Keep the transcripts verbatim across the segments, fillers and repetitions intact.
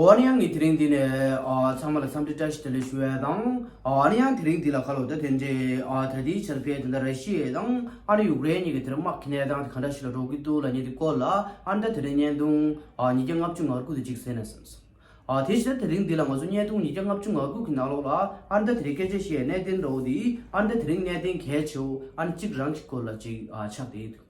ཨ་ནི་ཡང་ངས་དེ་རིང་འདི་ནས་ཨ་ཚང་མ་ལ་འཚམས་འདྲི་བཀྲ་ཤིས་བདེ་ལེགས་ཞུ་ཡ་དང་། ཨ་ནི་ཡང་དེ་རིང་འདི་ལ་ཁ་ལོ་ད་དེ་འདྲའི་ཨ་ད་ལྟའི་ཆར་ཕེ་དེ་འདྲ་ར་ཤི་ཡ་དང་ཨ་ནི་ཡུཀ་རེན་གཉིས་ཀྱི་དེར་དམག་གི་གནས་སྟངས་དེ་ག་འདྲ་ཞིག་ལ་འགྲོ་གི་འདུག་ལབ་མཁན་དེ་སྐོར་ལ་ཨ་ནི་ད་དེ་རིང་བརྙན་ཐུང་ཨ་ཉིས་བརྒྱ་ལྔ་བཅུ་ང་དགུ་དེ་གཅིག་གསན་ན་བསམ་སོང་། ཨ་དེ་བཞིན་དེ་རིང་འདི་ལ་ང་ཚོ་བརྙན་ཐུང་ཉིས་བརྒྱ་ལྔ་བཅུ་ང་དགུ་གི་ནང་ལོགས་ལ་ཨ་ནི་ད་དེ་རིང་སྐད་ཆ་བཤད་གནད་དོན་འདྲ་བོ་དེ་ཨ་ནི་ད་དེ་རིང་གནད་དོན་གལ་ཆེ་བོ་ཨ་ནི་གཅིག་རང་གི་སྐོར་ལ་གཅིག་ཨ་ཆགས་བསྡད་འདུག་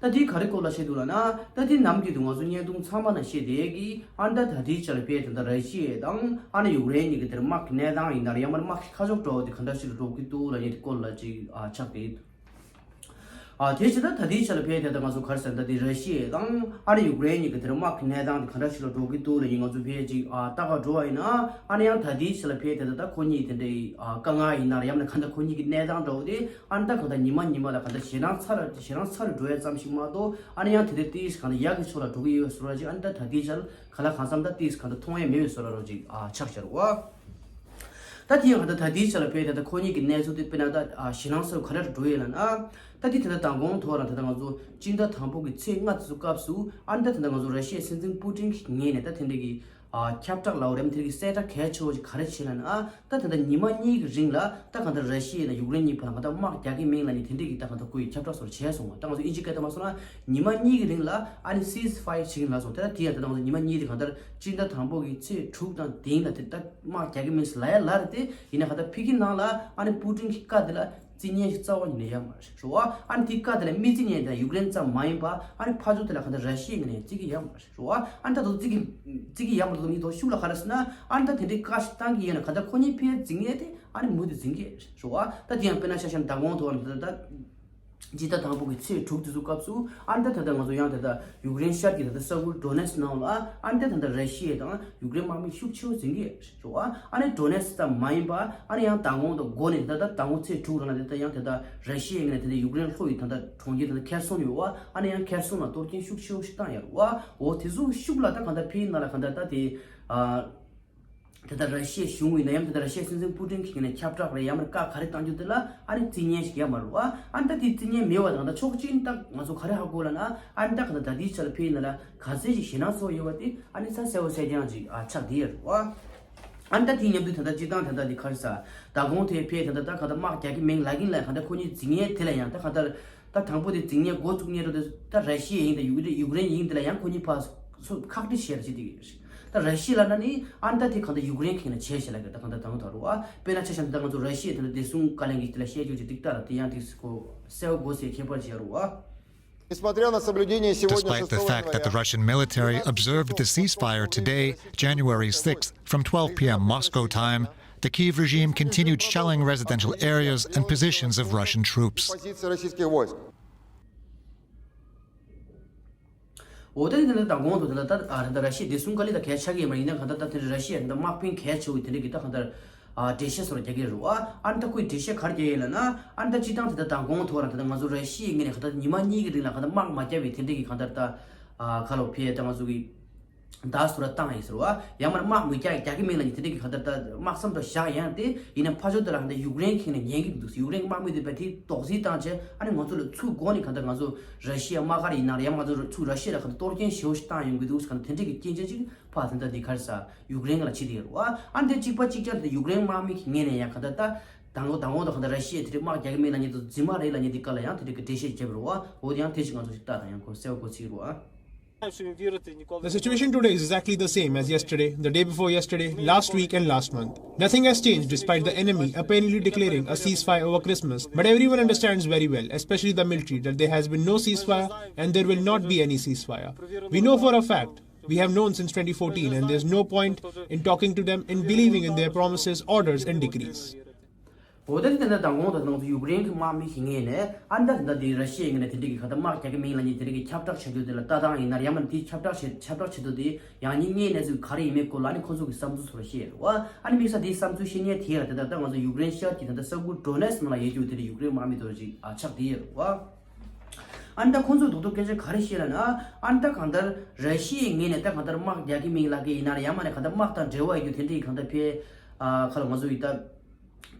ད་དེ་ག་རེ་སྐོར་ལ་བཤད་འདུག་ལབ་ན། ད་དེ་ནམ་རྒྱུན་དུ་ང་ཚོ་བརྙན་ཐུང་ཚང་མ་ནང་བཤད་བསྡད་ཀྱི་ཨ་ནི་ད་ད་ལྟའི་ཆར་ཕེ་དེ་འདྲ་ར་ཤི་ཡ་དང་ཨ་ནི་ཡུཀ་རེན་གཉིས་ཀྱི་དེར་དམག་གི་གནས་སྟངས་ཡིན་ན་རེད། ཡང་མིན་དམག་གི་ཁ་ཕྱོགས་འདྲ་བོ་དེ་ག་འདྲ་ཞིག་ལ་འགྲོ་གི་འདུག་ལབ་མཁན་དེ་སྐོར་ལ་ཅིག་ཨ་ཆགས་བསྡད་འདུག་ཨ་དེ་བྱས་ད་ད་ལྟའི་ཆར་ཕེ་དེ་ད་ང་ཚོ་ག་རེ་ཟེར་ད་དེ་ར་ཤི་ཡ་དང་ཨ་ནི་ཡུཀ་རེན་གཉིས་ཀྱི་དེར་དམག་གི་གནས་སྟངས་དེ་ག་འདྲ་ཞིག་ལ་འགྲོ་གི་འདུག་ལབ་མཁན་ང་ཚོ་ཕེ་ཅིག་ཨ་ལྟ་ག་འགྲོ་བ་ཡིན་ན། ཨ་ནི་ཡང་ད་ལྟའི་ཆར་ཕེ་དེ་ད་ད་ཁོ་གཉིས་དེ་འདྲའི་ཨ་དཀའ་ངལ་ཡིན་ན་རེད། ཡང་མིན་གང་ལྟར་ཁོ་གཉིས་ཀྱི་གནས་སྟངས་འདྲ་བོ་དེ་ཨ་ནི་ད་གང་ལྟར་ཉི་མ་ཉི་མ་ལ་གང་ལྟར་ཞེད་སྣང་ཚ་རུ་ཞེད་སྣང་ཚ་རུ་འགྲོ་ཡ་ཙམ་ཞིག་མ་གཏོགས། ཨ་ནི་ཡང་དེ་འདྲའི་ཏིས་གང་ལྟར་ཡག་གི་ཕྱོགས་ལ་འགྲོ་གི་ཡོད་བཟོ་འདྲ་ཅིག་ཨ་ནི་ད་ད་ལྟའི་ཆར་ག་ལ་གང་འཚམ་ད་ཏིས་གང་ལྟར་མཐོང་ཡ་མེད་པའི་བཟོ་འདྲ་རོ་ཅིག་ཨ་ཆགས་བཞག་རེད་བ། ད་དེ་ཡང་གང་ལྟར་ད་ལྟའི་ཆར་ལ་ཕེ་ད་ད་ཁོ་གཉིས་ཀྱི་གནས་ཚུལ་དེ་དཔེར་ན་ད་ཨ་ཞེད་སྣང་ཚ་རུ་ག་འདྲ་འགྲོ་ཡོད་ལབ་ན། ད་དེ་ད་ད་མདང་དགོང་ཐོག་རང་ད་ད་ང་ཚོ་སྤྱི་ཟླ་དང་པོ་གི་ཚེས་ལྔ་དེ་ཚོ་སྐབས་སུ་ཨ་ནི་ད་ད་ད་ང་ཚོ་ར་ཤི་ཡའི་སྲིད་འཛིན་པུ་ཏིན་གྱི་ངོས་ནས་ད་དེ་འདྲ་གི་ཨ་ཁྱབ་བསྒྲགས་ལབ་རེད། དེ་གི་གསལ་བསྒྲགས་གལ་ཆེ་བོ་ཞིག་ག་རེ་བྱས་ལབ་ན། ཨ་ད་ད་ད་ཉི་མ་གཉིས་ཀྱི་རིང་ལ་ད་གང་ལྟར་ར་ཤི་ཡ་དང་ཡུཀ་རེན་གཉིས་བར་ལ་གང་ལྟར་དམག་རྒྱག་གི་མིན་ལབ་ནས་དེ་འདྲ་གི་ད་གང་ལྟར་ཁོ་ཡི་ཁྱབ་བསྒྲགས་སོགས་བྱས་སོང་བ། ད་ང་ཚོ་ཨིན་ཇི་སྐད་ཐོག་མ་སོང་ན་ཉི་མ་གཉིས་ཀྱི་རིང་ལ་ཨ་ནི་སིས་ཕ་ཡར་བྱེད་ཀྱི་ལབ་སོང་། དེ་ད་དེ་ཡང་ད་ད་ང་ཚོ་ཉི་མ་གཉིས་དེ་གང་ལྟར་སྤྱི་ཟླ་དང་པོ་གི་ཚེས་དྲུག་དང་བདུན་ལ་དེ་ད་དམག་རྒྱག་གི་མིན་ལབ་ཡ་ལབ་རེད། དེ་ཡིན་ན་གང་ལྟར་ཕ་གི་ནང་ལ་ཨ་ནི་པུ་ཏིན་གྱི་བཀའ་དེ་ལ་རྩིས་མཉན་ཞིག་རྩ་བ་ཉིད་ནས་ཡོད་མ་རེད་ཞུ་བ། ཨ་ནི་དེའི་བཀའ་དེ་ལ་མི་རྩིས་མཉན་དེ་ཡུཀ་རེན་ཙམ་མ་ཡིན་པ་ཨ་ནི་ཕར་ཕྱོགས་དེ་ལ་གང་ལྟར་ར་ཤི་ཡའི་ངོས་ནས་རྩིས་ཀྱི་ཡོད་མ་རེད་ཞུ་བ། ཨ་ནི་ད་དུང་རྩིས་ཀྱི་རྩིས་ཀྱི་ཡོད་མ་རེད། ད་དུང་མི་དོ་ཤུགས་ལ་ག་རེ་ཟེར་ན། ཨ་ནི་ད་དེ་འདྲའི་བཀའ་ཞིག་བཏང་གི་ཡོད་ན་གང་ལྟར་ཁོ་གཉིས་ཕར་རྩིས་མཉན་དེ་ཨ་ནི་མུ་མཐུད་རྩིས་ཀྱི་ཞུ་བ། ད་དེ་ཡང་དཔེར་ན་ཆ་བཞག་ན་མདང་དགོང་ཐོག་ལ་ད་ད་སྤྱི་ཟླ་དང་པོ་གི་ཚེས་དྲུག་དེ་ཚོ་སྐབས་སུ་ཨ་ནི་ད་ད་ད་ང་ཚོ་ཡང་ད་ད་ཡུཀ་རེན་ཤར་གྱི་ད་ད་ས་ཁུལ་ཌོ་ནེ་སི་ནང་ལ་ཨ་ནི་ད་ད་ད་ར་ཤི་ཡ་དང་ཡུཀ་རེན་དམག་མི་ཤུགས་ཆེ་བོ་འཛིང་གི་ཡོད་རེད་ཞུ་བ། ཨ་ནི་ཌོ་ནེ་སི་ཙམ་མ་ཡིན་པ་ཨ་ནི་ཡང་མདང་དགོང་དང་འགོ་ནས་ད་ད་མདང་དགོང་ཚེས་དྲུག་རང་ལ་ད་ད་ཡང་ད་ད་ར་ཤི་ཡའི་ངོས་ནས་ད་ད་ཡུཀ་རེན་ལྷོ་ཡི་ད་ད་གྲོང་ཁྱེར་ད་ད་ཁེར་སོང་ཡོད་བ། ཨ་ནི་ཡང་ཁེར་སོང་ལ་གཏོར་སྐྱོན་ཤུགས་ཆེ་བོ་ཞིག་བཏང་ཡོད་རེད་བ། འོ་དེ་ཚོ་ཤུགས་ལ་ད་གང་ལྟར་ཕ་གི་ནང་ལ་གང་ལྟར་ད་དེ་ཨ། དེ་ལྟར་ར་ཤི་ཡའི་གཞུང་ཡིན་ན་ཡང་དེ་ལྟར་ར་ཤི་ཡའི་སྲིད་འཛིན་པུ་ཏིན་གྱི་ངོས་ནས་ཁྱབ་བསྒྲགས་རེད། ཡང་མིན་བཀའ་ག་རེ་བཏང་རྒྱུ་དེ་ལ་ཨ་ནི་རྩིས་མཉན་ཞིག་ཡོད་མ་རེད་བ། ཨ་ནི་ད་དེ་རྩིས་མཉན་མེད་བ་དང་ད་ཕྱོགས་གཅིག་ནས་ད་ང་ཚོ་ག་རེ་ཧ་གོ་ལབ་ན། ཨ་ནི་ད་ག་ད་ད་དེའི་ཆ་ལ་ཕ་གི་ནང་ལ་ག་ཚད་ཅིག་ཞེད་སྣང་ཚ་བོ་ཡོད་བ་དེ་ཨ་ནི་ས་གསལ་བོ་གསལ་རྐྱང་ཅིག་ཨ་ཆགས་བསྡད་ཡོད་རེད་བ། ཨ་ནི་ད་དེ་མཉམ་དུ་ད་ལྟ་སྤྱིར་བཏང་ད་ལྟ་དེ་ག་རེ་ཟ། མདང་དགོང་དེ་ཕ་གི་ད་ལྟ་ད་ག་ད་དམག་རྒྱག་གི་མིན་ལབ་ཀྱིན་ལ་ག་ད་ཁོ་གཉིས་རྩིས་མཉན་དེ་ལ་ཡང་ད་ག་ད་ད་དང་པོ་དེ་རྩིས་མཉན་འགོ་བཙུགས་མཉན་རོ་དེ་ད་ར་ཤི་ཡ་ཡིན་ད་ཡུཀ་རེན་ཡུཀ་རེན་ཡིན་དེ་ལ་ཡང་ཁོ་གཉིས་ཕར་སུ་ཁག་དཀྲི་བྱས་ར་བྱེད་དེ་གི་རེད། ད་ར་ཤི་ཡ་ལབ་ན་ནི་ཨ་ནི་ད་དེ་གང་ལྟར་ཡུཀ་རེན་གྱི་ངོས་ནས་བྱས་བྱས་ལ་གི་ད་གང་ལྟར་དང་དང་རུ་བ། དཔེར་ན་ཆ་བཞག་ན་ད་ང་ཚོ་ར་ཤི་ཡ་དེ་ལ་བདེ་སྲུང་བཀའ་བློན་གྱིས་དེ་ལ་བཤད་རྒྱུ་ཅིག་ཏིག་ཏག་ལ་དེ་ཡང་ཏིག་སི་ཁོ་གསལ་བོ་གོ་སའི་ཁྱད་པར་ཅིག་ཡོད་རུ་བ། Несмотря на соблюдение сегодня Despite the шестого fact that the января Russian military observed the ceasefire today, January sixth, from twelve p m Moscow time, the Kyiv regime continued shelling residential areas and positions of Russian troops. Позиции российских войск. འོ་ད་ནི་དེ་ལ་མདང་དགོང་དུ་དེ་ལ་ད་ཨ་རེ་ད་ར་ཤི་ཡ་བདེ་སྲུང་བཀའ་བློན་ད་གལ་ཆགས་ཀྱི་ཡོད་མ་རེད། ཡིན་ན་གང་ལྟར་ད་དེ་ར་ཤི་ཡ་ད་དམག་དཔོན་གལ་ཆེ་བོ་དེ་འདྲ་གི་ད་གང་ལྟར་ཨ་འགྲེལ་བཤད་སོགས་རྒྱག་གི་རེད་བ། ཨ་ནི་ད་ཁོས་འགྲེལ་བཤད་ག་རེ་རྒྱག་ཡོད་ལབ་ན། ཨ་ནི་ད་སྤྱིར་བཏང་དེ་ད་མདང་དགོང་དུ་ར་ད་ད་ང་ཚོ་ར་ཤི་ཡའི་ངོས་ནས་གང་ལྟར་ཉི་མ་གཉིས་ཀྱི་རིང་ལ་གང་ལྟར་དམག་མ་བརྒྱབ་པའི་དེ་འདྲ་གི་གང་ལྟར་ད་ཨ་ག་ལོ་ཕེ་ད་ང་ཚོ་གི་ད་སུ་ར་བཏང་ཡིན་ཟེར་བ། ཡང་མ་དམག་མི་རྒྱག་རྒྱག་གི་མིན་ལབ་ནི་དེ་འདྲ་གི་གང་ལྟར་ད་དམག་མཚམས་དུ་བཞག་ཡང་དེ་ཡིན་ན་ཕར་ཕྱོགས་དེ་ལ་གང་ལྟར་ཡུཀ་རེན་ཁེངས་ནས་ཉན་གི་མི་འདུག་ཡུཀ་རེན་དམག་མི་དེ་བས་དེ་དོགས་སེལ་བཏང་བྱས་ཨ་ནི་ང་ཚོ་ལ་ཚུར་འགོ་ནས་གང་ལྟར་ང་ཚོ་ར་ཤི་ཡ་དམག་སྒར་ཡིན་ན་ཡང་ང་ཚོ་ཚུར་ར་ཤི་ཡ་ལ་གང་ལྟར་གཏོར་སྐྱོན་ཞེ་པོ་ཞིག་བཏང་ཡོང་གི་འདུག་གང་ལྟར་དེ་འདྲ་གི་སྐྱོན་ཆ་ཅིག་ཕར་དེ་འདྲ་འདི་གར་ས་ཡུཀ་རེན་ལ་ཕྱིན་དེ་ཡོད་རེད་བ། ཨ་འདི་གཅིག་པ་གཅིག་རྐྱང་དེ་ཡུཀ་རེན་དམག་མི་གི་ངོས་ནས་ཡང་ག་ད་ད་དང་པོ་དང་པོ་དང་ག་ད་ར་ཤི་ཡས་དེ་འདྲའི་དམག་རྒྱག་གི་མེད་ལབ་མཁན་དེ་རྫུན་མ་རེད་ལབ་མཁན་དེ་ག་ལ་ཡང་དེ་འདྲའི་གི་འགྲེལ་བཤད་བརྒྱབ་རེད་བ། འོ་དེ་ཡང་དེ་ཞིག་ང་ཚོ་ཞིག་ལྟ་དང་ཡང་ཁོ་གསལ་པོ་གོ་ཚིག་རེད་བ། The situation today is exactly the same as yesterday, the day before yesterday, last week, and last month. Nothing has changed despite the enemy apparently declaring a ceasefire over Christmas. But everyone understands very well, especially the military, that there has been no ceasefire and there will not be any ceasefire. We know for a fact. We have known since twenty fourteen, and there's no point in talking to them, in believing in their promises, orders, and decrees. འོ་ད་དེ་ད་ལྟ་མདང་དགོང་དུ་ང་ཚོ་ཡུཀ་རེན་གྱི་དམག་མི་ཞིག་ངོས་ནས་ཨ་ད་དེ་ད་དེ་ར་ཤི་ཡའི་ངོས་ནས་དེ་འདྲ་གི་ག་ད་དམག་རྒྱག་གི་མིན་ལབ་མཁན་དེ་འདྲ་གི་ཁྱབ་བསྒྲགས་བྱ་རྒྱུ་དེ་ལ་ལྟ་སྟངས་ཡིན་ན་ཡང་མིན་དེ་ཁྱབ་བསྒྲགས་བྱེད་ཁྱབ་བསྒྲགས་བྱེད་དུས་དེ་ཡང་སྙིང་ངེས་གནས་ཚུལ་ག་རེ་ཡིན་མིན་སྐོར་ལ་ཨ་ནི་ཁོ་ཚོ་གི་བསམ་ཚུལ་ཚོར་བཤད་རེད་བ། ཨ་ནི་དམིགས་བསལ་དེའི་བསམ་ཚུལ་བཤད་མཁན་དེ་ལ་དེ་ད་ལྟ་ང་ཚོ་ཡུཀ་རེན་ཤར་གྱི་ད་ལྟ་ས་ཁུལ་ཌོ་ནེ་སི་ནང་ལ་ཡོད་རྒྱུ་དེ་འདྲ་ཡུཀ་རེན་དམག་མི་དེ་འདྲ་ཅིག་ཨ་ཆགས་བསྡད་ཡོད་རེད་བ། ཨ་ནི་ད་ཁོང་ཚོས་རྡོག་རྡོག་སྐད་ཆ་ག་རེ་བཤད་ལབ་ན། ཨ་ནི་ད་གང་ལྟར་ར་ཤི་ཡའི་ངོས་ནས་ད་གང་ལྟར་དམག་རྒྱག་གི་མིན་ལབ་ཀྱི་ཡིན་ན་རེད། ཡང་མ་ནས་གང་ལྟར་དམག་དང་འབྲེལ་བ་ཡོད་རྒྱུ་དེ་འདྲ་ཡི་གང་ལྟར་ཕེ་ཨ་ཁ་ལ་ང་ཚོ་ཡི་ད་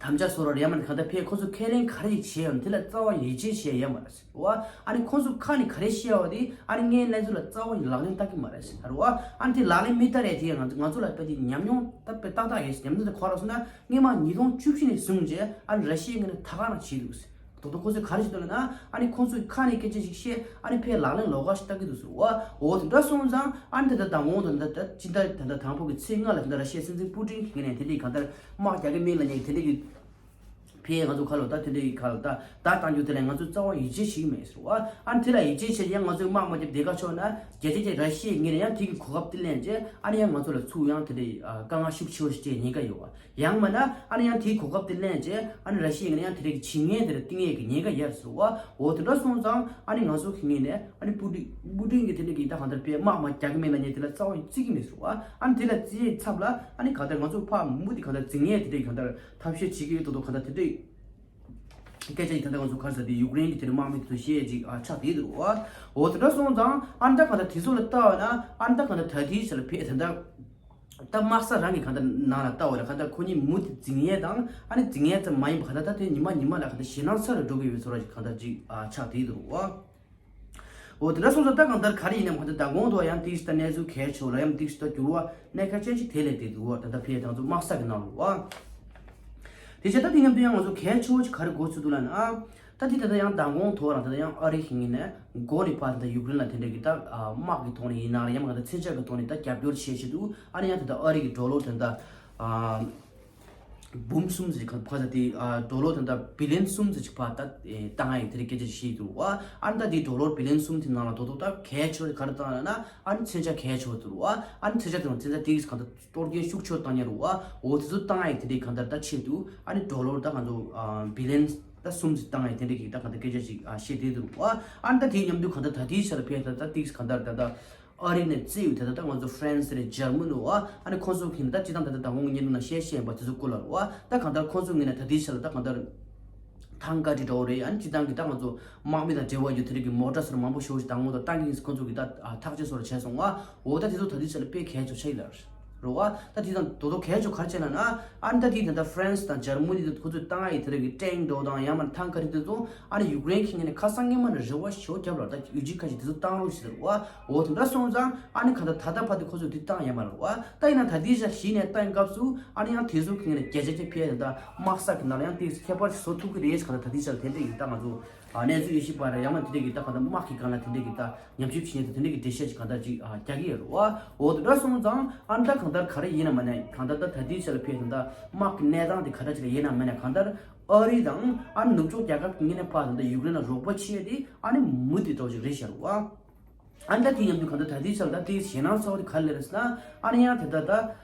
དམ་བཅའ་སོ་ར་རེད་ཡ་མ་ནི་གང་ལྟར་ཕའི་ཁོ་ཚོ་ཁས་ལེན་ག་རེ་ཞིག་བྱས་ཡོད་ན་དེ་ལ་རྩ་བ་ཡིད་ཆེས་བྱས་ཡ་མ་རེད་ཟེར་བ། ཨ་ནི་ཁོ་ཚོ་ཁ་ནས་ག་རེ་བཤད་བ་དེ་ཨ་ནི་ངའི་གནས་ཚུལ་ལ་རྩ་བ་ལག་ལེན་བསྟར་གི་མ་རེད་ཟེར་བ། ཨ་ནི་དེ་ལག་ལེན་མི་བསྟར་ཡ་དེ་ང་ང་ཚོ་ལ་དཔེ་དེ་ཉམས་མྱོང་ད་དཔེ་ཏག་ཏག་ཡོད་ཟེར། ཉམས་མྱོང་དེ་ག་རེ་ཟེར་ན་སྔོན་མ་ཉིས་སྟོང་བཅུ་བཞི་ནས་བཟུང་རྗེས་ཨ་ནི་ར་ཤི་ཡའི་ངོས་ནས་ད་ག་རང་བྱས་འདུག་ཟེར། ད་དུང་ཁོ་ཚོས་ག་རེ་བྱེད་འདུག་ལབ་ན། ཨ་ནི་ཁོ་ཚོས་ཁ་ནས་སྐད་ཆ་ཞིག་བཤད། ཨ་ནི་ཕའི་ལག་ལེན་ལོགས་ཀ་ཞིག་བསྟར་གྱི་འདུག་ཟེར་བ། འོ་དེ་འདྲ་སོང་ཙང་ཨ་ནི་ད་ལྟ་མདང་དགོང་དང་ད་ལྟ་སྤྱི་ཟླ་ད་ལྟ་དང་པོ་གི་ཚེས་ལྔ་ལ་ད་ལྟ་ར་ཤི་ཡའི་སྲིད་འཛིན་པུ་ཏིན་གྱི་ངོས་ནས་དེ་འདྲའི་གང་ལྟར་དམག་རྒྱག་གི་མིན་ལབ་མཁན་དེ་འདྲའི་གི་ཕའི་ང་ཚོ་ཁ་ལོ་ད་དེ་འདྲའི་གི་ཁ་ལོ་ད་ད་བཏང་རྒྱུ་དེ་ལ་ང་ཚོས་རྩ་བ་ཡིད་ཆེས་བྱེད་ཀྱི་མེད་ཟེར་བ། ཨ་ནི་དེ་ལ་ཡིད་ཆེས་བྱས་ཡང་ང་ཚོས་དམག་མ་རྒྱབ་བསྡད་ཁ་ཕྱོགས་ན་རྒྱལ་སྤྱི་གི་ར་ཤི་ཡའི་ངོས་ནས་ཡང་དེ་གི་གོ་སྐབས་དེ་ལེན་རྗེས་ཨ་ནི་ཡང་ང་ཚོ་ལ་ཚུར་ཡང་དེ་འདྲའི་དཀའ་ངལ་ཤུགས་ཆེ་བོ་ཞིག་སྤྲད་ཉེན་ཁ་ཡོད་བ། ཡང་མིན་ན་ཨ་ནི་ཡང་དེའི་གོ་སྐབས་དེ་ལེན་རྗེས་ཨ་ནི་ར་ཤི་ཡའི་ངོས་ནས་ཡང་དེ་རིགས་བྱེད་མཁན་དེ་ལ་བསྟི་གནས་ཀྱི་ཉེན་ཁ་ཡོད་ཟེར་བ། འོ་དེ་འདྲ་སོང་ཙང་ཨ་ནི་ང་ཚོ་གི་ངོས་ནས་ཨ་ནི་པུ་ཏིན་པུ་ཏིན་གྱི་དེ་འདྲ་གི་ད་གང་ལྟར་དཔེ་དམག་མ་རྒྱག་གི་མེད་ལབ་མཁན་དེ་ལ་རྩ་བ་བརྩི་གི་མེད་ཟེར་བ། ཨ་ནི་དེ་ལ་བརྩི་ཡའི་ཚབ་ལ་ཨ་ནི་གང་ལྟར་ང་ཚོ་ཕར་མུ་མཐུད་གང་ལྟར་བྱེད་མཁན་དེ་འདྲ་གང་ལྟར་ཐབས་ཤེས་བྱེད་ཀྱི་ཡོད་མདོག་མདོག་གང་ལྟར་དེ་འདྲ་སྐད་ཆ་ཞིག་ད་ལྟ་ང་ཚོ་ག་རེ་ཟེར་དེ་ཡུཀ་རེན་གྱི་དེ་འདྲ་དམག་མི་དེ་ཚོ་བཤད་ཅིག་ཨ་ཆགས་བསྡད་འདུག་བ། འོ་དེ་འདྲ་སོང་ཙང་ཨ་ནི་ད་གང་ལྟར་དེ་ཚོ་ལ་ལྟ་བ་ན་ཨ་ནི་ད་གང་ལྟར་ད་ལྟའི་ཆ་ལ་ཕེ་ད་ལྟ། ད་དམག་ས་རང་གི་གང་ལྟར་ནང་ལ་ལྟ་བ་ལ་གང་ལྟར་ཁོ་གཉིས་མུ་མཐུད་འཛིང་ཡས་དང་ཨ་ནི་འཛིང་ཡས་ཙམ་མ་ཡིན་པ་གང་ལྟར་ད་དེ་ཉི་མ་ཉི་མ་ལ་གང་ལྟར་ཞེད་སྣང་ཚ་རུ་འགྲོ་གི་ཡོད་ཚོར་བ་ཞིག་གང་ལྟར་ཅིག་ཨ་ཆགས་བསྡད་འདུག་བ། འོ་དེ་འདྲ་སོང་ཙང་ད་གང་ལྟར་ག་རེ་ཡིན་ནའང་གང་ལྟར་ད་གོང་དུ་ཡང་ཏིག་ཙམ་ད་གནས་ཚུལ་གལ་ཆེ་བ་ལ་ཡང་ཏིག་ཙམ་ད་འགྱུར་བ་གནས་ཁ་ཅན་ཞིག་དེ་ལས་བསྡད་འདུག་བ། ད་ལྟ་ཕེ་དང་ཚོ་དམག་ས་གི་ནང་ལ་བ། དེ་བྱས་ད་དེ་མཉམ་དུ་ཡང་ང་ཚོ་གལ་ཆེ་བོ་ཅིག་ག་རེ་གོ་ཚུལ་འདུག་ལབ་ན། ད་དེ་ད་ལྟ་ཡང་མདང་དགོང་ཐོག་རང་ད་ལྟ་ཡང་ཨ་རི་གི་ངོས་ནས་མགོ་ནས་ཕར་ད་ལྟ་ཡུཀ་རེན་ལ་དེ་འདྲ་གི་ད་དམག་གི་ཐོག་ནས་ཡིན་ནའང་ཡང་མ་ད་མཚོན་ཆ་གི་ཐོག་ནས་ད་རྒྱབ་སྐྱོར་བྱེད་བཞིན་འདུག་ཨ་ནི་ཡང་ད་ལྟ་ཨ་རི་གི་ཌོ་ལར་ད་ལྟ་འབུམ་གསུམ་ཙམ་ཕར་ད་དེ་ཌོ་ལར་ད་ལྟ་བི་ལི་ཡོན་གསུམ་ཙམ་ཅིག་ཕར་ད་བཏང་ཡ་ཡིན་དེ་འདྲ་སྐད་ཆ་ཞིག་བཤད་འདུག་བ། ཨ་ནི་ད་དེ་ཌོ་ལར་བི་ལི་ཡོན་གསུམ་དེ་ནང་ལ་ད་དུང་ད་གལ་ཆེ་བ་ག་རེ་བཏང་ལབ་ན་ཨ་ནི་མཚོན་ཆ་གལ་ཆེ་བ་འདུག་བ། ཨ་ནི་མཚོན་ཆ་དེ་ནང་མཚོན་ཆ་དེ་གང་ད། གཏོར་སྐྱོན་ཤུགས་ཆེ་བཏང་ཡ་རུ་བ། འོ་དེ་ཚོ་བཏང་ཡ་དེ་འདྲའི་གང་ལྟར་ད་ཆེད་དུ་ཨ་ནི་ཌོ་ལར་ད་གང་ཚོ་བི་ལི་ཡོན་ད་གསུམ་ཙམ་བཏང་ཡ་དེ་འདྲའི་གི་ད་གང་ལྟར་སྐད་ཆ་ཞིག་བཤད་བསྡད་འདུག་བ། ཨ་ནི་ད་དེའི་མཉམ་དུ་གང་ལྟར་ད་ལྟའི་ཆ་ལ་ཕེ་ད་ད་ཏིག་གང་ལྟར་ད་ད་ཨ་རི་ནས་བརྩིས་ཡོད་ད་ད་ད་ང་ཚོ་ཧྥ་རན་སི་རེད་འཇར་མ་ནི་བ། ཨ་ནི་ཁོང་ཚོ་གི་ནི་ད་སྤྱི་བཏང་ད་ད་ད་ངོ་ཉེ་ལུང་ན་བཤད་བཤད་པ་དེ་ཚོ་སྐོར་ལ་རུ་བ། ད་གང་ལྟར་ཁོང་ཚོ་ངོས་ནས་ད་ལྟའི་ཆ་ལ་ད་གང་ལྟར་ཐང་ཀ་ཏི་འདྲ་བོ་རེད། ཨ་ནི་སྤྱི་བཏང་གི་ད་ང་ཚོ་དམག་མི་དང་འབྲེལ་བ་ཡོད་དེ་རིགས་ཀྱི་མོ་ཊ་སོར་མང་པོ་ཞེ་པོ་ཞིག་དང་པོ་དང་ཏང་གིས་ཁོང་ཚོ་གི་ད་ཐག་གཅོད་སོར་བྱས་སོང་བ། འོ་ད་དེ་ཚོ་ད་ལྟའི་ཆ་ལ་དཔེ་གལ་ཆེ་ཆགས་ཡིན་ལ་རོ་བ། ད་དེ་དང་དོ་དོ་གལ་ཆེ་ག་རེ་བྱས་ལ་ན། ཨ་ནི་ད་དེ་ད་ད་ཧྥ་རན་སི་དང་འཇར་མ་ནི་དེ་ཁོ་ཚོས་བཏང་ཡ་ཡི་དེ་རིགས་ཀྱི་ཊེང་འདྲ་བོ་དང་ཡང་མ་ཐང་ཀ་རི་དེ་ཚོ་ཨ་ནི་ཡུཀ་རེན་གྱི་ངོས་ནས་ཁ་སང་ཉི་མ་ནས་རེ་བ་ཞེ་པོ་བརྒྱབ་ལ་ད་ཡུལ་གྱི་ཁ་ཞིག་དེ་ཚོ་བཏང་རོགས་ཞེས་ཟེར་བ། འོ་དེ་འདྲ་སོང་ཙང་ཨ་ནི་ག་ད་ད་ད་ཕ་དེ་ཁོ་ཚོས་དེ་བཏང་ཡ་མ་རེད་བ། ད་ཡིན་ན་ད་དེའི་ཞག་གཞི་ནས་བཏང་སྐབས་སུ་ཨ་ནི་ཡང་དེ་ཚོ་གི་ངོས་ནས་རྒྱལ་སྤྱི་ཁྱབ་ཕེ་ད་དམག་ས་གི་ནང་ལ་ཡང་དེ་ཁྱད་པར་ཞིག་བཟོ་ཐུབ་ཀྱི་རེད་ཞེས་ག་ད་ད་དེའི་ཞག་དེ་འདྲ་ཡིན་ད་ང་ཚོ། ཨ་གནས་ཚུལ་དབྱེ་ཞིབ་པ་རེད་ཡང་མ་དེ་འདྲས་ཀྱི་ད་གང་ལྟར་དམག་གི་སྒང་ལ་དེ་འདྲས་ཀྱི་ད་ཉམས་ཞིབ་བྱེད་མཁན་དེ་དེ་འདྲས་ཀྱི་འགྲེལ་བཤད་ཅིག་གང་ལྟར་ཅིག་ཨ་རྒྱག་གི་ཡོད་རེད་བ། འོ་དེ་འདྲ་སོང་ཙང་ཨ་ནི་ད་གང་ལྟར་ག་རེ་ཡིན་ན་མ་ནས་གང་ལྟར་ད་ད་ལྟའི་ཆ་ལ་ཕེབས་ད་ལྟ་དམག་གི་གནས་སྟངས་དེ་ག་འདྲ་ཅིག་ལ་ཡིན་ན་མ་ནས་གང་ལྟར་ཨ་རི་དང་ཨ་ནི་ནུབ་ཕྱོགས་རྒྱལ་ཁབ་ཀྱི་ངོས་ནས་ཕར་ད་ལྟ་ཡུཀ་རེན་ལ་རོགས་པ་བྱེད་ཡས་དེ་ཨ་ནི་མུ་མཐུད་འགྲོ་ཅིག་རེད་ཤག་རེད་བ། ཨ་ནི་ད་དེ་མཉམ་དུ་གང་ལྟར་ད་ལྟའི་ཆ་ལ་ད་དེའི་ཞེད་སྣང་ཚ་བོ་དེ་ག་རེ་རེད་ཟེར་ན་ཨ་ནི་ཡང་དེ་ལྟ་ད།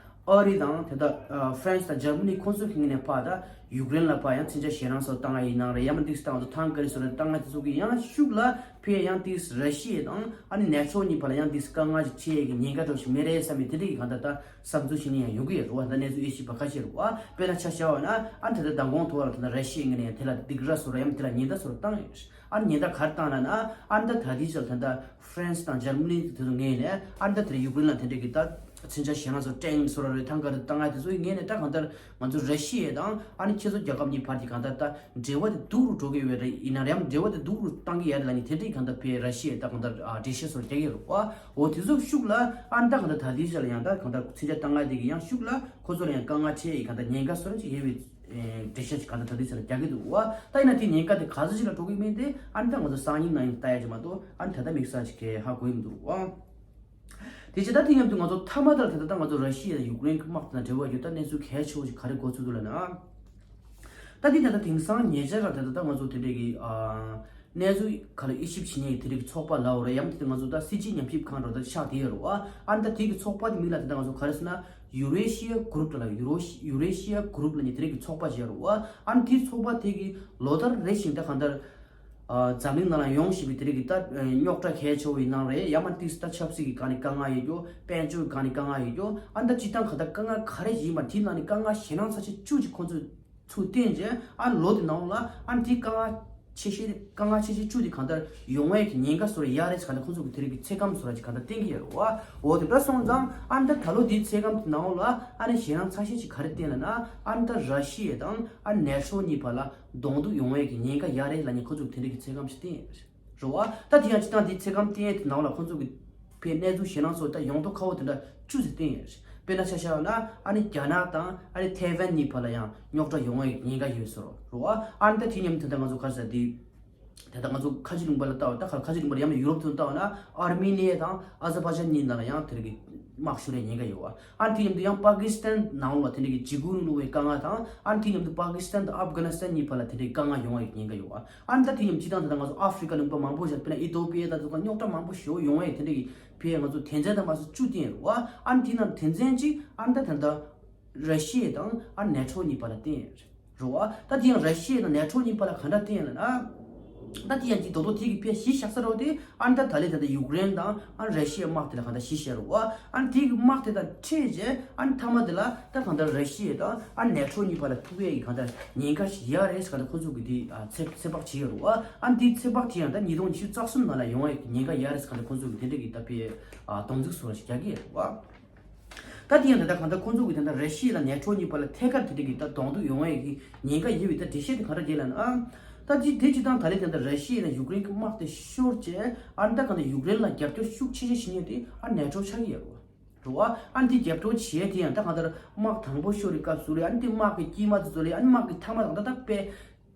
ཨ་རི་དང་དེ་དག་ཧྥ་རན་སི་དང་འཇར་མ་ནི་ཁོང་ཚོའི་གི་ངོས་ནས་ཕར་ད་ཡུཀ་རེན་ལ་ཕར་ཡང་མཚོན་ཆ་ཞེད་སྣང་སོགས་བཏང་ཡ་ཡིན་ནའང་རེད། ཡང་མིན་ཏིག་སི་བཏང་བ་ཚོ་ཐང་ཀ་རི་སོགས་ལ་བཏང་ཡ་དེ་ཚོ་གི་ཡང་ཤུགས་ལ་ཕར་ཡང་ཏིག་སི་ར་ཤི་ཡ་དང་ཨ་ནི་ནེ་ཊོ་གཉིས་བར་ལ་ཡང་ཏིག་སི་དཀའ་ངལ་ཞིག་འཕྲད་ཡ་གི་ཉེན་ཁ་འདྲ་ཞིག་མེད་རེད་བསམ་པའི་དེ་འདྲ་གི་གང་ལྟར་ད་བསམ་ཚུལ་ཞིག་ནི་ཡང་ཡོང་གི་ཡོད་རེད་བ། ད་གནས་ཚུལ་དབྱེ་ཞིབ་པ་ཁ་ཤས་རེད་བ། དཔེར་ན་ཆ་བཞག་པ་ན་ཨ་ནི་ད་ལྟ་མདང་དགོང་ཐོག་ལ་ད་ལྟ་ར་ཤི་ཡའི་ངོས་ནས་ཡང་དེ་ལ་སྡིགས་ར་བཟོ་ར་ཡང་དེ་ལ་ཉེན་བརྡ་བཟོ་ར་བཏང་ཡོད་རེད། ཨ་ནི་ཉེན་བརྡ་ག་རེ་བཏང་ལབ་ན་ཨ་ནི་ད་ད་ལྟའི་ཆར་ད་ལྟ། ཧྥ་རན་སི་དང་འཇར་མ་ནི་དེ་ཚོ་ངོས་ནས་ཨ་ནི་ད་དེར་ཡུཀ་རེན་ལ་དེ་འདྲས་ཀྱི་ད་མཚོན་ཆ་གཞན་ལ་ཚོ་ཊེང་སོ་ར་རེ་ཐང་ཀ་རེ་བཏང་ཡ་དེ་ཚོའི་ངོས་ནས་ད་གང་ལྟར་ང་ཚོ་ར་ཤི་ཡ་དང་ཨ་ནི་ཁྱེད་ཚོ་རྒྱལ་ཁབ་གཉིས་བར་གྱི་གང་ལྟར་ད་འབྲེལ་བ་དེ་སྡུག་རུ་འགྲོ་གི་ཡོད་རེད། ཡིན་ན་རེད་ཡང་འབྲེལ་བ་དེ་སྡུག་རུ་བཏང་གི་ཡོད་རེད་ལབ་ནི་དེ་འདྲས་གང་ལྟར་ཕར་ར་ཤི་ཡ་ད་གང་ལྟར་འགྲེལ་བཤད་སོ་རྒྱག་གི་རེད་བ། འོ་དེ་ཚོ་ཤུགས་ལ་ཨ་ནི་ད་གང་ལྟར་ད་ལྟའི་ཆར་ལ་ཡང་ད་གང་ལྟར་མཚོན་ཆ་བཏང་ཡ་དེ་གི་ཡང་ཤུགས་ལ་ཁོ་ཚོ་ལ་ཡང་དཀའ་ངལ་འཕྲད་ཡི་གང་ལྟར་ཉེན་ཁ་སོ་ར་ཅིག་ཡོད་པའི་འགྲེལ་བཤད་ཅིག་གང་ལྟར་ད་ལྟའི་ཆར་ལ་རྒྱག་གི་འདུག་བ། ད་ཡིན་ན་དེ་ཉེན་ཁ་དེ་ག་ཚོད་ཅིག་ལ་འགྲོ་གི་མིན་དེ་ཨ་ནི་ད་ང་ཚོ་སང་ཉིན་གནངས་ཉིན་ལྟ་ཡ་ཅིག་མ་གཏོགས་ཨ་ནི་ད་ལྟ་དམིགས་བསལ་ཅིག་གི་ཧ་གོ་ཡི་མི་འདུག་བ། དེ་བྱས་ད་དེ་མཉམ་དུ་ང་ཚོ་མཐའ་མ་དེར་ད་ལྟ་ད་ང་ཚོ་ར་ཤི་ཡ་དང་ཡུཀ་རེན་གྱི་དམག་དེ་དང་འབྲེལ་བ་ཡོད་ད་གནས་ཚུལ་གལ་ཆེ་བོ་ཞིག་ག་རེ་གོ་ཚུལ་འདུག་ལབ་ན། ད་དེ་ད་ལྟ་དེང་སང་ཉེ་ཆར་ར་ད་ལྟ་ད་ང་ཚོ་དེ་འདྲས་ཀྱི་ཨ། གནས་ཚུལ་ག་ལ་དབྱེ་ཞིབ་བྱེད་མཁན་གྱི་དེ་རིགས་ཀྱི་ཚོགས་པ་ལབ་རེད། ཡང་དེ་ང་ཚོ་ད་སྲིད་སྤྱིའི་ཉམས་ཞིབ་ཁང་འདྲ་ད་ཆགས་བསྡད་ཡོད་རེད་བ། ཨ་ནི་ད་དེ་གི་ཚོགས་པ་དེ་མིང་ལ་དེ་ད་ང་ཚོ་ག་རེ་ཟེར་ན་ཡུ་རེ་ཤི་ཡ་གུ་རུབ་ལ་ཡུ་རོ་ཡུ་རེ་ཤི་ཡ་གུ་རུབ་ལབ་མཁན་དེ་རིགས་ཀྱི་ཚོགས་པ་ཞིག་ཡོད་རེད་བ། ཨ་ནི་དེའི་ཚོགས་པ་དེ་གི་ལོ་ལྟར་རེ་བཞིན་ད་གང་ལྟར་འཛམ་གླིང་ནང་ལ་ཡོང་བཞིན་པའི་དེ་རིགས་ཀྱི་ད་རྙོག་དྲ་གལ་ཆེ་བོ་ཡིན་ནའང་རེད། ཡང་མ་དེ་ད་ཆབ་སྲིད་ཀྱི་སྒང་ནས་དཀའ་ངལ་ཡོད་རྒྱུ། དཔལ་འབྱོར་སྒང་ནས་དཀའ་ངལ་ཡོད་རྒྱུ། ཨ་ནི་ད་སྤྱིར་བཏང་གང་ལྟར་དཀའ་ངལ་ག་རེ་ཡིན་པ་དེའི་ནང་ནས་དཀའ་ངལ་ཞེད་སྣང་ཚ་ཤོས་བཅུ་ཅིག་ཁོང་ཚོས་ཚུར་བསྟན་རྗེས་ཨ་ལོ་དེ་ནང་ལ་ཨ་དེ་དཀའ་ངལ་ ཆེ་ཤོས་དེ་དཀའ་ངལ་ཆེ་ཤོས་བཅུ་དེ་གང་ལྟར་ཡོང་བའི་གི་ཉེན་ཁ་བཟོ་འདྲ་ཡོད་རེད་ཟེར་གང་ལྟར་ཁོང་ཚོ་གི་དེ་རིགས་ཀྱི་ཚེ་སྐམ་བཟོ་འདྲ་ཅིག་གང་ལྟར་བསྟན་གྱི་ཡོད་རེད་བ། འོ་དེ་འདྲ་སོང་ཙང་ཨ་ནི་ད་ད་ལོ་དེའི་ཚེ་སྐམ་དེ་ནང་ལ་ཨ་ནི་ཞེད་སྣང་ཚ་ཤོས་ཅིག་ག་རེ་བསྟན་ལབ་ན། ཨ་ནི་ད་ར་ཤི་ཡ་དང་ཨ་ནི་ནེ་ཊོ་གཉིས་བར་ལ་གདོང་ཐུག་ཡོང་བའི་གི་ཉེན་ཁ་ཡོད་རེད་ལབ་ནས་ཁོང་ཚོ་གི་དེ་འདྲ་གི་ཚེ་སྐམ་ཞིག་བསྟན་ཡོད་རེད། རེད་བ། ད་དེ་ཡང་སྤྱིར་བཏང་དེའི་ཚེ་སྐམ་བསྟན་ཡས་དེ་ནང་ལ་ཁོང་ཚོ་གི་ཕའི་གནས་ཚུལ་ཞེད་སྣང་ཚོ་ད་ཡོང་དོ་ཁ་བོ་དེ་འདྲ་བཅུ་ཙམ་བསྟན་ཡོད་རེད། དཔེར་ན་ཆ་བཞག་ན་ཨ་ནི་རྒྱ་ནག་དང་ཨ་ནི་ཐའེ་ཝན་གཉིས་བར་ལ་ཡང་རྙོག་དྲ་ཡོང་བའི་ཉེན་ཁ་ཡོད་ཟེར་རོ། རེད་བ། ཨ་ནི་ད་དེ་མཉམ་དུ་ད་ང་ཚོ་ག་རེ་ཟེར་དེ། ད་ལྟ་ང་ཚོ་ཁ་ཆེ་ལུང་པ་ལ་ལྟ་བ་ད་ཁ་ཁ་ཆེ་ལུང་པ་ལ་ཡང་ན་ཡུ་རོབ་དུ་ལྟ་བ་ན་ཨར་མི་ནི་ཡ་དང་ཨ་ཛར་བྷ་ཇན་གཉིས་ནང་ལ་ཡང་དེ་རིགས་ཀྱི་དམག་ཤོར་བའི་ཉེན་ཁ་ཡོད་བ། ཨ་ནི་དེ་མཉམ་དུ་ཡང་པ་ཀི་སི་ཐན་ནང་ལོགས་ལ་དེ་འདྲ་གི་འཇིགས་སྐུལ་སློང་བའི་དཀའ་ངལ་དང་ཨ་ནི་དེ་མཉམ་དུ་པ་ཀི་སི་ཐན་དང་ཨབ་གྷ་ནི་སི་ཐན་གཉིས་བར་ལ་དེ་འདྲའི་དཀའ་ངལ་ཡོང་བའི་ཉེན་ཁ་ཡོད་བ། ཨ་ནི་ད་དེ་མཉམ་སྤྱིར་བཏང་ད་ལྟ་ང་ཚོ་ཨ་ཧྥི་རི་ཀ་ལུང་པ་མང་པོ་ཞིག་དཔེར་ན་ཨི་ཐོ་པི་ཡ་ད་ཚོ་ག་རྙོག་དྲ་མང་པོ་ཞིག་ཡོང་བའི་དེ་འདྲ་གི་ཕའི་ང་ཚོ་དོན་ཚན་དང་མ་སོ་བཅུ་བསྟན་ཡོད་རེད་བ། ཨ་ནི་དེ་ནང་དོན་ཚན་གཅིག་ཨ་ནི་ད་ད་ལྟ་ར་ཤི་ཡ་དང་ཨ་ནེ་ཊོ་གཉིས་བར་ལ་བསྟན་ཡོད་རེད་བ། ད་དེ་ཡང་ར་ཤི་ཡ་དང་ནེ་ཊོ་གཉིས་བར་ལ་ག་འདྲ་བསྟན་ཡོད་ལབ་ན། ད་དེ་ཡང་དེ་རྡོག་རྡོག་དེ་གི་ཕའི་གཞི་བཞག་ས་རེད་བ། དེ་ཨ་ནི་ད་ད་ལན་ད་ལྟ་ཡུཀ་རེན་དང་ཨ་ནི་ར་ཤི་ཡའི་དམག་དེ་ལ་ག་འདྲ་གཞི་བཞག་རེད་བ། ཨ་ནི་དེ་གི་དམག་དེ་དང་འཕྲད་རྗེས་ཨ་ནི་མཐའ་མ་དེ་ལ་ད་གང་ལྟར་ར་ཤི་ཡ་དང་ཨ་ནེ་ཊོ་གཉིས་བར་ལ་ཐུག་ཡས་ཀྱི་གང་ལྟར་ཉེན་ཁ་ཞིག་ཡོད་རེད་ཟེར་གང་ལྟར་ཁོང་ཚོ་གིས་དེ་ཨ་ཚོད་ཚོད་དཔག་བྱེད་ཡོད་རེད་བ། ཨ་ནི་དེ་ཚོད་དཔག་དེ་ཡང་ད་ཉིས་སྟོང་ཉི་ཤུ་རྩ་གསུམ་ནང་ལ་ཡོང་བའི་ཉེན་ཁ་ཡོད་རེད་ཟེར་གང་ལྟར་ཁོང་ཚོ་གིས་དེ་འདྲ་གི་ད་ཕའི་ཨ་སྡོམ་ཚིག་བཟོ་འདྲ་ཞིག་རྒྱག་གི་ཡོད་རེད་བ། ད་དེ་ཡང་ད་ལྟ་གང་ལྟར་ཁོང་ཚོ་གིས་ད་ལྟ་ར་ཤི་ཡ་ལ་ནེ་ཊོ་གཉིས་བར་ལ་ཐད་ཀར་དེ་འདྲ་གི་ད་གདོང་ཐུག་ཡོང་བའི་གི་ཉེན་ཁ་ཡོད་པའི་ད་འགྲེལ་བཤད་དེ་གང་འདྲ་བྱེད་ལབ་ན། ཨ་ད་དེ་དེ་སྤྱིར་བཏང་ད་ལན་དེ་ལྟར་ར་ཤི་ཡ་ལ་ཡུཀ་རེན་གྱི་དམག་དེ་ཤོར་རྗེས་ཨ་ནི་ད་གང་ལྟར་ཡུཀ་རེན་ལ་རྒྱབ་སྐྱོར་ཤུགས་ཆེ་ཆེ་བྱེད་མཁན་དེ་ཨ་ནེ་ཊོ་ཆགས་ཀྱི་ཡོད་རེད་བ། རེད་བ། ཨ་ནི་དེ་རྒྱབ་སྐྱོར་བྱས་དེ་ཡང་ད་གང་ལྟར་དམག་དང་པོ་ཤོར་བའི་སྐབས་སུ་རེད། ཨ་ནི་དེ་དམག་གི་དཀྱིལ་མ་དེ་ཚོ་རེད། ཨ་ནི་དམག་གི་མཐའ་མ་དང་ད་ལྟ་དཔེ་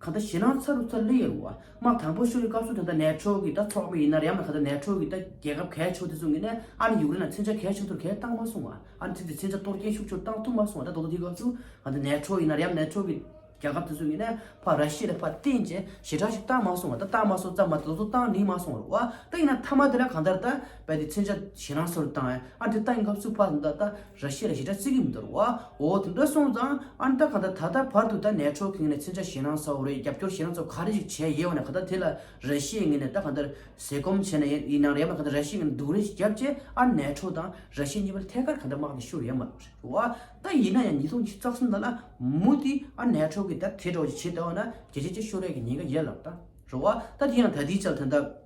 གང་ལྟར་ཞེད་སྣང་ཚ་རུ་ཚ་སླེབས་ཡོད་རེད་བ། དམག་དང་པོ་ཤོར་བའི་སྐབས་སུ་ད་ལྟ་ནེ་ཊོ་གི་ད་ཚོགས་པ་ཡིན་ན་རེད། ཡང་ན་གང་ལྟར་ནེ་ཊོ་གི་ད་རྒྱལ་ཁབ་གལ་ཆེ་དེ་ཚོ་ངོས་ནས་ཨ་ནི་ཡུཀ་རེན་ལ་མཚོན་ཆ་གལ་ཆེ་ཐོར་གལ་བཏང་མ་སོང་བ། ཨ་ནི་དེ་དེ་མཚོན་ཆ་གཏོར་སྐྱོན་ཤུགས་ཆེ་བཏང་ཐུབ་མ་སོང་བ། ད་རྡོག་རྡོག་དེའི་སྐབས་སུ་གང་ལྟར་ནེ་ཊོ་ཡིན་ན་རེད། ཡང་ན་ནེ་ཊོ་གི་རྒྱལ་ཁབ་དེ་ཚོ་ངོས་ནས་ཕར་ར་ཤི་ཡ་ལ་ཕར་བརྟེན་བྱས་ཞེ་དྲག་ཞིག་བཏང་མ་སོང་བ། ད་བཏང་མ་སོང་ཙམ་མ་ད་དུང་བཏང་ནི་མ་སོང་བ་རེད་བ། ད་ཡིན་ན་མཐའ་མ་དེ་ལ་གང་ལྟར་ད་རྦད་དེ་མཚོན་ཆ་ཞེད་སྣང་ཚ་རུ་བཏང་ཡ། ཨ་དེ་བཏང་ཡིན་སྐབས་སུ་ཕར་ད་ད་ར་ཤི་ཡ་ལ་ཞེ་དྲག་བརྩི་གི་མི་འདུག་རེད་བ། འོ་དེ་འདྲ་སོང་ཙང་ཨ་ད་གང་ལྟར་ད་ལྟ་བར་དུ་ད་ནེ་ཊོ་གི་ངོས་ནས་མཚོན་ཆ་ཞེད་སྣང་ཚ་བོ་རེད། རྒྱབ་སྐྱོར་ཞེད་སྣང་ཚ་བོ་ག་རེ་ཞིག་བྱས་ཡོད་བ་ན་གང་ལྟར་དེ་ལ་ར་ཤི་ཡའི་ངོས་ནས་ད་གང་ལྟར་ཟས་སྐོམ་བྱས་ན་ཡིན་ན་རེད། ཡང་ན་གང་ལྟར་ར་ཤི་ཡའི་ངོས་ནས་སྡུག་རུས་ཞིག་བརྒྱབ་བྱས་ཨ་ནེ་ཊོ་དང་ར་ཤི་ཡ་གཉིས་བར་ཐད་ཀར་གང་ལྟར་དམག་དེ་ཤོར་ཡོད་མ་རེད་བ། ད་ཡིན་ན་ཡང་ཉིས་སྟོང་ཉི་ཤུ་རྩ་གསུམ་ནང་ལ་མུ་མཐུད་ཨ་ནེ་ཊོ་གིས་ད་དེ་འདྲ་བོ་ཞིག་བྱེད་བསྡད་པ་ན་རྒྱལ་སྤྱི་ཅིག་ཤོར་ཡས་ཀྱི་ཉེན་ཁ་ཡོད་ལབ་ད་རེད་བ། ད་དེ་ཡང་ད་ལྟའི་ཆར་ད་ལྟ་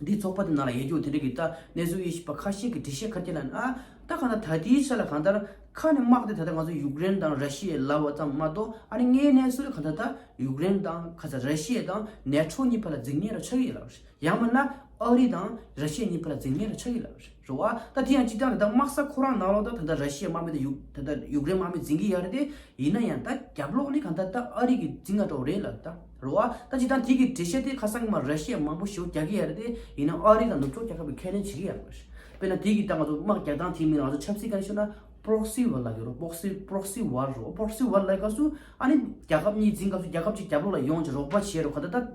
འདི་ཚོགས་པ་དེ་ནང་ལ་ཡོད་རྒྱུ་དེ་འདྲ་གི་ད་གནས་ཚུལ་དབྱེ་ཞིབ་པ་ཁ་ཤས་ཀྱིས་འགྲེལ་བཤད་ག་རེ་ལབ་ན། ཨ་ད་གང་ལྟར་ད་ལྟའི་ཆར་ལ་གང་ལྟར་ཁ་ནས་དམག་དེ་ད་ལྟ་ང་ཚོ་ཡུཀ་རེན་དང་ར་ཤི་ཡའི་ལབ་པ་ཙམ་མ་གཏོགས་ཨ་ནི་དངོས་གནས་སུ་གང་ལྟར་ད་ཡུཀ་རེན་དང་ཁ་ས་ར་ཤི་ཡ་དང་ནེ་ཊོ་གཉིས་བར་ལ་འཛིང་མཁན་ར་ཆགས་ཀྱི་ཡོད་ལབ་རེད། ཡང་མིན་ན་ཨ་རི་དང་ར་ཤི་ཡ་གཉིས་བར་ལ་འཛིང་མཁན་ར་ཆགས་ཀྱི་ལབ་རེད་བ། ད་དེ་ཡང་སྤྱིར་བཏང་ད་དམག་ས་ཁོ་རང་ནང་ལོགས་ད་ད་ལྟ་ར་ཤི་ཡ་དམག་མི་དང་ཡུ་ད་ལྟ་ཡུཀ་རེན་དམག་མི་འཛིང་གི་ཡོད་རེད་དེ། ཡིན་ན་ཡང་ད་རྒྱབ་ལོགས་ནས་གང་ལྟར་ད་ཨ་རི་གིས་འཛིང་ག་འགྲོ་རེད་ལབ་ད་རེད་བ། ད་སྤྱིར་བཏང་དེ་གི་འགྲེལ་བཤད་དེ་ཁ་སང་གི་མ་ར་ཤི་ཡ་མང་པོ་ཞེ་པོ་རྒྱག་གི་ཡོད་རེད་དེ། ཡིན་ན་ཨ་རི་དང་ནུབ་ཕྱོགས་རྒྱལ་ཁབ་ཀྱིས་ཁས་ལེན་བྱེད་ཀྱི་ཡོད་མ་རེད། དཔེར་ན་དེ་གི་ད་ང་ཚོ་དམག་རྒྱག་སྟངས་དེའི་མིང་ལ་ང་ཚོ་ཆབ་སྲིད་ག་རེ་ཤོད་ན་པྲོག་སི་ཝར་ལབ་ཀྱི་རེད། པྲོག་སི་པྲོག་སི་ཝར་རེད། པྲོག་སི་ཝར་ལབ་སྐབས་སུ་ཨ་ནི་རྒྱལ་ཁབ་གཉིས་འཛིང་སྐབས་སུ་རྒྱལ་ཁབ་གཅིག་རྒྱབ་ལོགས་ལ་ཡོང་བྱས་རོགས་པ་བྱས་རོགས་ག་ད་ད།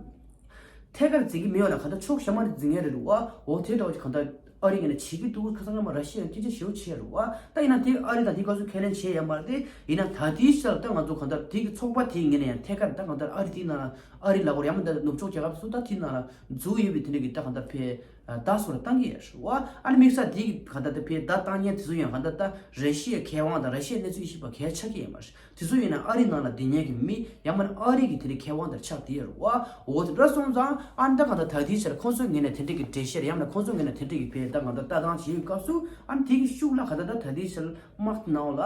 ཐད་ཀར་འཛིང་གི་མེད་པ་ལ་གང་ལྟར་ཕྱོགས་གཞན་མ་ནས་འཛིང་ངེས་རེད་འདུག་བ། འོ་དེ་འདྲ་བ་ཞིག་གང་ལྟར་ཨ་རི་ངོས་ནས་བྱེད་ཀྱི་འདུག་ཁ་སང་སྔ་མ་ར་ཤི་ཡ་སྐད་ཆ་ཞེ་པོ་བྱས་རེད་བ། ད་ཡིན་ན་དེ་ཨ་རི་དང་དེ་སྐབས་སུ་ཁས་ལེན་བྱས་ཡོད་མ་རེད་དེ། ཡིན་ན་ད་ལྟའི་ཆར་ད་ང་ཚོ་གང་ལྟར་དེ་གི་ཚོགས་པ་དེའི་ངོས་ནས་ཡང་ཐད་ཀར་ད་གང་ལྟར་ཨ་རི་དེའི་ནང་ཨ་རི་ལ་གོ་ཡང་མིན་ད་ནུབ་ཕྱོགས་རྒྱལ་ཁབ་སུ་ད་དེའི་ནང་ལ་འཛུལ་ཡོད་པའི་དེ་འདྲ་གི་ད་གང་ལྟར་ཕའི་བརྡ་སོགས་ལ་བཏང་གི་ཡོད་རེད་བ། ཨ་ནི་དམིགས་བསལ་དེ་གི་གང་ལྟར་ད་ཕའི་བརྡ་བཏང་མཁན་དེ་ཚོ་ཡང་གང་ལྟར་ད་ར་ཤི་ཡའི་མཁས་དབང་དང་ར་ཤི་ཡའི་གནས་ཚུལ་དབྱེ་ཞིབ་པ་གལ་ཆགས་ཀྱི་ཡོད་མ་རེད། དེ་ཚོ་ཡིན་ན་ཨ་རི་ནང་ལ་བསྡད་མཁན་གྱི་མི་ཡང་མིན་ན་ཨ་རི་གི་དེ་འདྲའི་མཁས་དབང་དེར་ཆགས་བསྡད་ཡོད་རེད་བ། འོ་དེ་འདྲ་སོང་ཙང་ཨ་ནི་ད་གང་ལྟར་ད་ལྟའི་ཆར་ཁོང་ཚོའི་ངོས་ནས་དེ་འདྲའི་གི་འགྲེལ་བཤད་ཡང་ན་ཁོང་ཚོའི་ངོས་ནས་དེ་འདྲའི་གི་བྱས་ད་གང་ལྟར་ལྟ་སྟངས་བྱེད་ཡོད་སྐབས་སུ་ཨ་ནི་དེ་གི་ཤུགས་ལ་གང་ལྟར་ད་ད་ལྟའི་ཆར་དམག་ནང་ལ་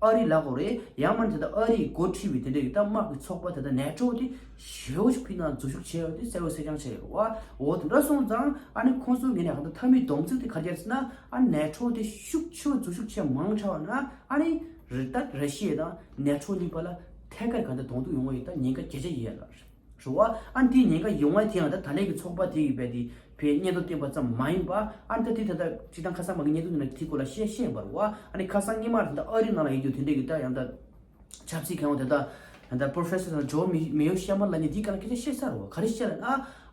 ཨ་རི་ལ་གོ་རེད། ཡང་མིན་ད་ལྟ་ཨ་རི་ཡིས་འགོ་ཁྲིད་པའི་དེ་འདྲའི་གི་ད་དམག་གི་ཚོགས་པ་དེ་ད་ནེ་ཊོ་དེ་ཞེ་པོ་ཞིག་ཕི་ནང་འཛུལ་ཞུགས་བྱས་ཡོད་དེ་གསལ་བོ་གསལ་རྐྱང་བྱས་ཡོད་རེད་བ། འོ་དེ་འདྲ་སོང་ཙང་ཨ་ནི་ཁོང་ཚོའི་ངོས་ནས་གང་ལྟར་མཐའ་མའི་སྡོམ་ཚིག་དེ་ག་རེ་རེད་ཟེར་ན་ཨ་ནི་ནེ་ཊོ་དེ་ཤུགས་ཆེ་བོ་འཛུལ་ཞུགས་བྱས་མང་དྲགས་པ་ན། ཨ་ནི་རི་ད་ར་ཤི་ཡ་དང་ནེ་ཊོ་གཉིས་བར་ལ་ཐད་ཀར་གང་ལྟར་གདོང་ཐུག་ཡོང་བ་ཡིན་ད་ཉེན་ཁ་བརྒྱ་ཆ་ཡོད་ལ་རེད་བ། ཨ་ནི་དེའི་ཉེན་ཁ་ཡོང་བ་དེ་ཡང་ད་ད་ལན་གྱི་ཚོགས་པ་དེ་ཡི་བས་དེ་བས་སྙན་ཐོ་བཏོན་པ་ཙམ་མ་ཡིན་པ། ཨ་ནི་ད་དེ་ད་ལྟ་སྤྱིར་བཏང་ཁ་སང་མ་གི་སྙན་ཐོ་དེ་ན་དེའི་སྐོར་ལ་བཤད་བཤད་ཡིན་པ་རེད་བ། ཨ་ནི་ཁ་སང་སྔོན་མ་རེད་ད་ཨ་རི་ནང་ལ་ཡོད་རྒྱུ་དེ་འདྲས་ཀྱི་ད་ཡང་ད་ཆབ་སྲིད་མཁས་དབང་དེ་ད་ད་ལྟ་པོ་རོ་ཕེ་སར་ཇོ་མི་མེ་ཡོ་ཤི་ཡ་མ་ལབ་ནས་དེའི་སྐོར་ལ་སྐད་ཆ་བཤད་ཚར་བ། ག་རེ་བཤད་ལབ་ན།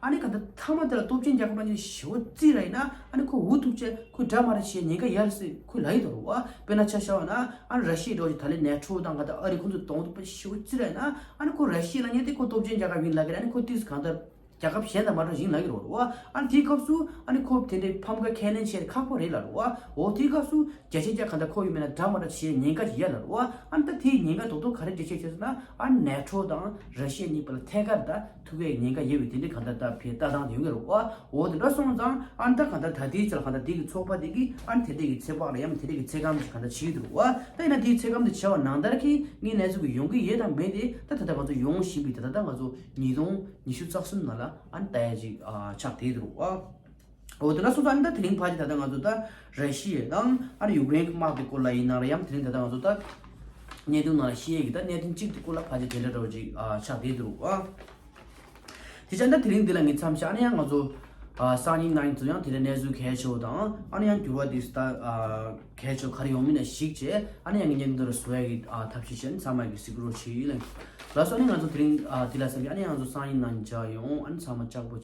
ཨ་ནི་ག་ད་མཐའ་མ་དེ་ལ་སྟོབས་ཆེན་རྒྱལ་ཁབ་ཕན་ཚུན་ཞེ་པོ་རྩིས་ར་ཡིན་ན་ཨ་ནི་ཁོ་འུ་ཐུག་ཆེ་ཁོས་འདྲ་མ་ར་བྱེད་ཉེན་ཁ་ཡར་སྲིད་ཁོས་ལ་ཡི་དོ་རུ་བ། དཔེར་ན་ཆ་བཞག་པ་ན་ཨ་ནི་ར་ཤི་ཡའི་འགྲོ་ཞིག་ད་ལན་ནེ་ཊོ་དང་ག་ད་ཨ་རི་ཁོང་ཚོ་གདོང་ཐུག་པ་ཞེ་པོ་རྩིས་ར་ཡིན་ན་ཨ་ནི་ཁོ་ར་ཤི་ཡ་ལ་ཉེ་དེ་ཁོ་སྟོབས་ཆེན་རྒྱལ་ཁབ་ཡིན་ལ་གི་ར་ཨ་ནི་ཁོ་ཏིས་གང་ལྟར་ རྒྱལ་ཁབ་གཞན་དང་མ་འདྲ་ཞིག་ལབ་ཀྱི་རེད་བ། ཨ་ནི་དེའི་སྐབས་སུ་ཨ་ནི་ཁོ་དེ་འདྲའི་ཕམ་ཁ་ཁས་ལེན་བྱེད་ཁག་པོ་རེད་ལབ་རེད་བ། འོ་དེའི་སྐབས་སུ་རྒྱ་ཆེ་རྒྱ་ག་འདྲ་ཁོ་ཡོད་མེད་ལ་འདྲ་མ་འདྲ་བྱེད་ཉེན་ཁ་ཞིག་ཡོད་ལབ་རེད་བ། ཨ་ནི་ད་དེའི་ཉེན་ཁ་རྡོག་རྡོག་ག་རེ་འགྲེལ་བཤད་བྱས་སོང་ན། ཨ་ནི་ནེ་ཊོ་དང་ར་ཤི་ཡ་གཉིས་བར་ལ་ཐད་ཀར་ད་ཐུག་པའི་ཉེན་ཁ་ཡོད་པའི་དེ་འདྲའི་ག་འདྲ་ད་ཕའི་ལྟ་སྟངས་ཡོང་གི་རེད་བ། འོ་དེ་འདྲ་སོང་ཙང་ཨ་ནི་ད་ག་འདྲ་ད་དེའི་ཆ་ལ་ག་འདྲ་དེ་གི་ཚོགས་པ་དེ་གི་ཨ་ནི་དེ་འདྲའི་གི་ཚོད་དཔག་ལ་ཡང་དེ་འདྲའི་གི་ཚོད་བགམ་ཞིག་ག་འདྲ་བྱེད་ཀྱི་འདུག་བ། ད་ཡིན་ན་དེའི་ཚོད་བགམ་དེ་བྱས་པ་ནང་ལྟར་གི་ངའི་གནས་ཚུལ་གི་ཡོང་གི་ཡོད་དང་མེད་དེ་ད་ད་ལྟ་ང་ཚོ་ཡོང་བཞིན་པའི་ད་ལྟ་ད་ང་ཚོ་ཉིས་སྟོང་ཉི་ཤུ་རྩ་གསུམ་ནང་ལ་ཨ་ནི་ལྟ་ཡ་ཅིག་ཨ་ཆགས་བསྡད་འདུག་བ། འོ་དེ་འདྲ་སོང་ཙང་ཨ་ནི་ད་དེ་རིང་ཕལ་ཆེར་ད་ལྟ་ང་ཚོ་ད་ར་ཤི་ཡ་དང་ཨ་ནི་ཡུཀ་རེན་གྱི་དམག་དེ་སྐོར་ལ་ཡིན་ན་ར་ཡང་དེ་རིང་ད་ལྟ་ང་ཚོ་ད་བརྙན་ཐུང་ནང་ལ་ཤེས་ཡ་གི་ད་གནད་དོན་གཅིག་དེ་སྐོར་ལ་ཕལ་ཆེར་དེ་འདྲ་འདྲ་བོ་ཅིག་ཨ་ཆགས་བསྡད་འདུག་ཨ། དེ་ཆ་ད་དེ་རིང་འདི་ལ་ངས་མཚམས་བཞག་ཨ་ནི་ཡང་ང་ཚོ་ཨ་སང་ཉིན་གནངས་ཉིན་ཚོ་ཡང་དེ་འདྲ་གནས་ཚུལ་གལ་ཆེ་བོ་དང་ཨ་ནི་ཡང་འགྱུར་བ་དེ་ད་ཨ་གལ་ཆེ་བོ་ག་རེ་ཡོང་མིན་ན་གཞིགས་བྱས་ཨ་ནི་ཡང་ངས་བརྙན་ཐུང་འདི་རུ་བཟོ་ཡ་གི་ཨ་ཐབས་ཤེས་བྱས་ཨ་ནི་ཚང་མ་གི་གཟིགས་རོགས་བྱེད་ཡིན་ལ། ལགས་སོ། ཨ་ནི་ང་ཚོ་དེ་རིང་ཨ་འདི་ལ་ཟེར་གི་ཨ་ནི་ང་ཚོ་སང་ཉིན་གནངས་ཉིན་མཇལ་ཡོང་། ཨ་ནི་ཚང་མ་ལྕགས་པོ།